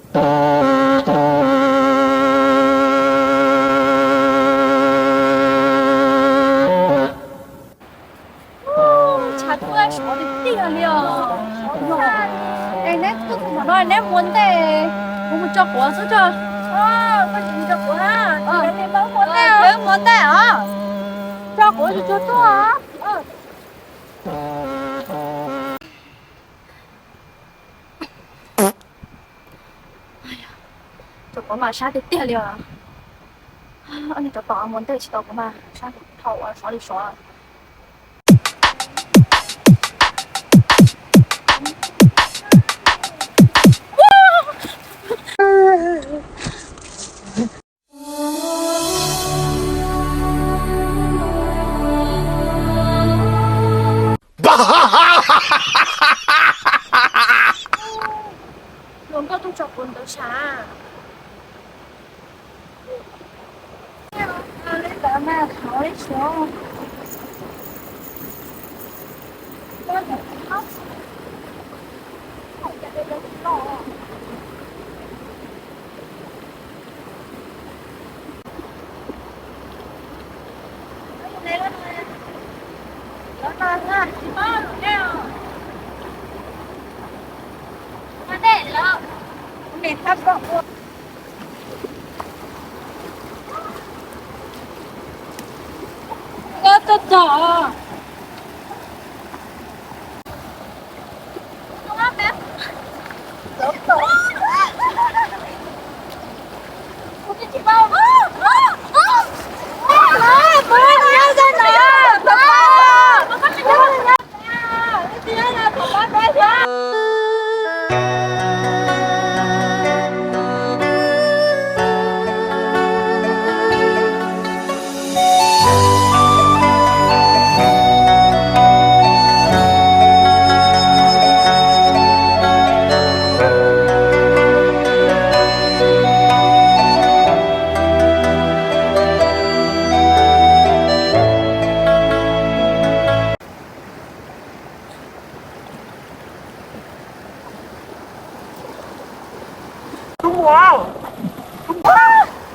Tshav tuaj sov tiag tiag li os. Es neb tuaj txog no neb mus ua ntej, kuv mus tso quav xwb tso. Koj mus tso quav, mus ua ntej os. Tso quav tsuag tsuag tuaj. Cov quav mas sab tiag tiag li os. Cov tom mus ntej tsis tau quav mas sab dhau ua sov li sov. Luag nkauj tuaj tso quav ntawd sav.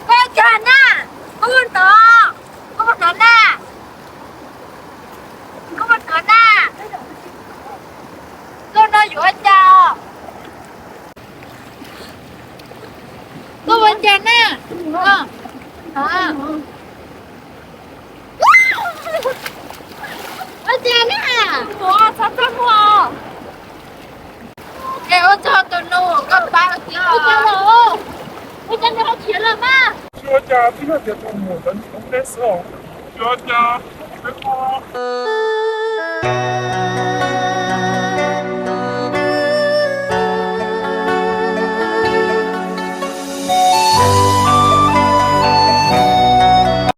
Koj ua cas na? Koj ua tod, koj ua tod na, koj ua tod na, koj no yuav ua cas? Koj ua cas na? Ua cas na? Ua txog tus nus koj pab ua tias ua cas los, ua cas nws ho khiav los mas? Tsis ua cas, twb yog tias tus muam ntawd nws ua ntej xwb os. Tsis ua cas, peb ua.